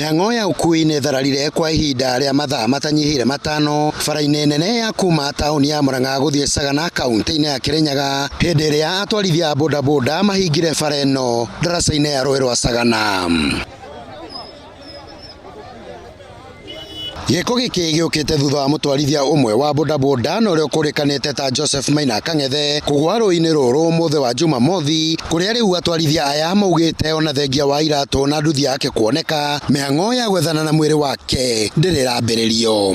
Mĩhang'o ya ũkui nĩ ĩthararire kwa ihinda rĩa mathaa matanyihĩire 5 bara-inĩ nene ya kuma taũni ya Murang'a gũthiĩ Sagana kaunti-inĩ ya Kirinyaga hĩndĩ ĩrĩa atwarithia a bodaboda mahingire bara ĩno ndaraca-inĩ ya rũĩ rwa Sagana. Gĩko gĩkĩ gĩũkĩte thutha wa mũtwarithia ũmwe wa bodaboda na ũrĩa ũkũrĩkanĩte ta Joseph Maina Kang'ethe kũgwa rũĩ-inĩ rũrũ ũmũthĩ wa Jumamothi kũrĩa rĩu atwarithia aya maugĩte ona thengia wa iratũ na nduthi yake kuoneka mĩhang'o ya gwethana na mwĩrĩ wake ndĩrĩ ĩrambĩrĩrio.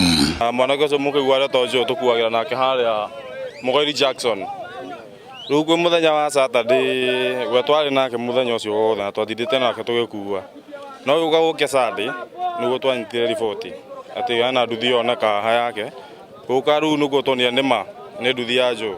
Mwanake ũcio mũkĩigua arĩa ũcio tũkuagĩra nake harĩa Mũgoiri Jackson. Rĩu kwĩ mũthenya wa Saturday we twarĩ nake mũthenya ũcio wothe na twatindĩte nake tũgĩkua. No gũka gũke Sunday nĩguo twanyitire riboti atĩ hena nduthi yoneka haha yake. Gũka rĩu nĩguo tuonire nĩma nĩ nduthi ya Joe.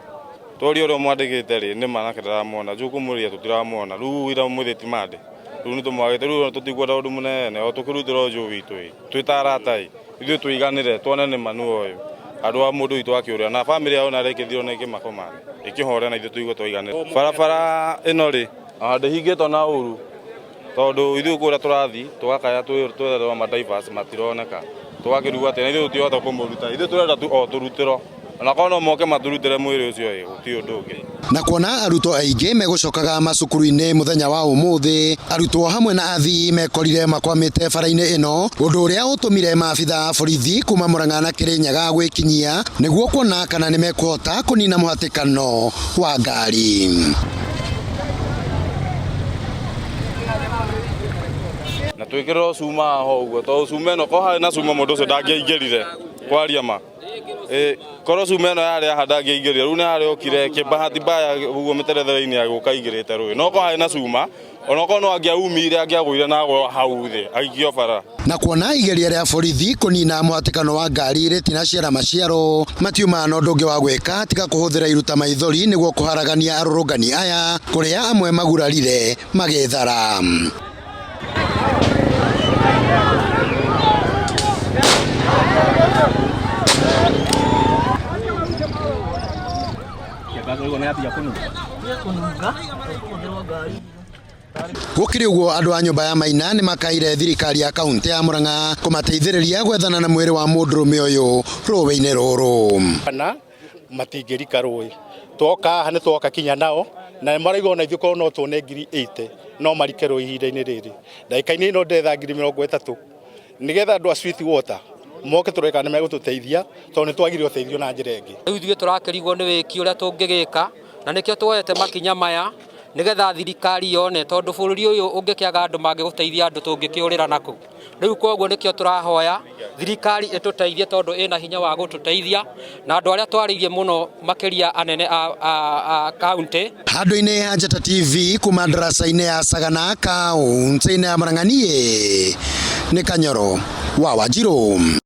Tworia ũrĩa ũmwandĩkĩte rĩ nĩma nake ndĩramwona. Joe kũmũria tũtiramwona. Rĩu ira ũmũthĩ ti Monday. Rĩu nĩ tũmwagĩte rĩu tũtikwenda ũndũ mũnene o tũkĩrutĩra Joe witũ ĩ twĩ ta arata ĩ ithuĩ tũiganĩre tuone nĩma nĩwe ũyũ. Andũ a mũndũ witũ akĩũrĩra na bamĩrĩ yao na ĩkĩthirwo nĩ kĩmako mani ĩkĩhorera na ithuĩ tũigue twaiganĩra. Barabara ĩno rĩ ndĩhingĩtwo na ũru tondũ ithuĩ kũrĩa tũrathiĩ tũgakaya twetherwo ma drivers matironeka tũgakĩrigwo atĩ na ithuĩ tũtirahota kũmũruta ithuĩ tũrenda tu o tũrutĩrwo ona korwo no moke matũrutĩre mwĩrĩ ũcio ĩ gũtirĩ ũndũ ũngĩ. Na kuona arutwo aingĩ megũcokaga macukuru-inĩ mũthenya wa ũmũthĩ, arutwo hamwe na athii mekorire makwamĩte bara-inĩ ĩno, ũndũ ũrĩa ũtũmire maabitha a borithi kuma Murang'a na Kirinyaga gwĩkinyia nĩguo kuona kana nĩ mekũhota kũnina mũhatĩkano wa ngari. Na twĩkĩrĩrwo cuma haha ũguo tondũ cuma ĩno korwo harĩ na cuma mũndũ ũcio ndangĩaingĩrire kwaria ma. Korwo cuma ĩno yarĩ haha ndangĩaingĩrire rĩu nĩ harĩa okire kĩbahati mbaya ũguo mĩterethere-inĩ agĩũka aingĩrĩte rũĩ no korwo harĩ na cuma onokorwo no angĩaumire angĩagũire na agwe hau thĩ aikio bara. Na kuona igeria rĩa borithi kũnina mũhatĩkano wa ngari rĩtinaciara maciaro matiumaga na ũndũ ũngĩ wa gwĩka tiga kũhũthĩra iruta maithori nĩguo kũharagania arũrũngani aya kũrĩa amwe magurarire magĩthara. Gũkĩrĩ ũguo andũ a nyũmba ya Maina nĩ makaire thirikari ya kaunti ya Murang'a kũmateithĩrĩria gwethana na mwĩrĩ wa mũndũrũme ũyũ rũĩ-inĩ rũrũ. Kana matingĩrika rũĩ twoka haha nĩ twoka kinya nao na maraigua ona ithuĩ korwo no tuone ngiri 80 no marike rũĩ ihinda-inĩ rĩrĩ ndagĩka-inĩ ĩno ndetha ngiri 30 nĩgetha andũ a Sweet Water moke tũrore kana nĩ megũtũteithia tondũ nĩ twagire ũteithio na njĩra ĩngĩ. Rĩu ithuĩ tũrakĩrigwo nĩ wĩki ũrĩa tũngĩgĩka na nĩkĩo tuoete makinya maya nĩgetha thirikari yone tondũ bũrũri ũyũ ũngĩkĩaga andũ mangĩgũteithia andũ tũngĩkĩũrĩra nakũ. Rĩu koguo nĩkĩo tũrahoya thirikari ĩtũteithie tondũ ĩna hinya wa gũtũteithia na andũ arĩa twarĩirie mũno makĩria anene a kaunti. Handũ-inĩ ha Njata TV kuma ndaraca-inĩ ya Sagana kaunti-inĩ ya Murang'a niĩ nĩ Kanyoro wa Wanjirũ.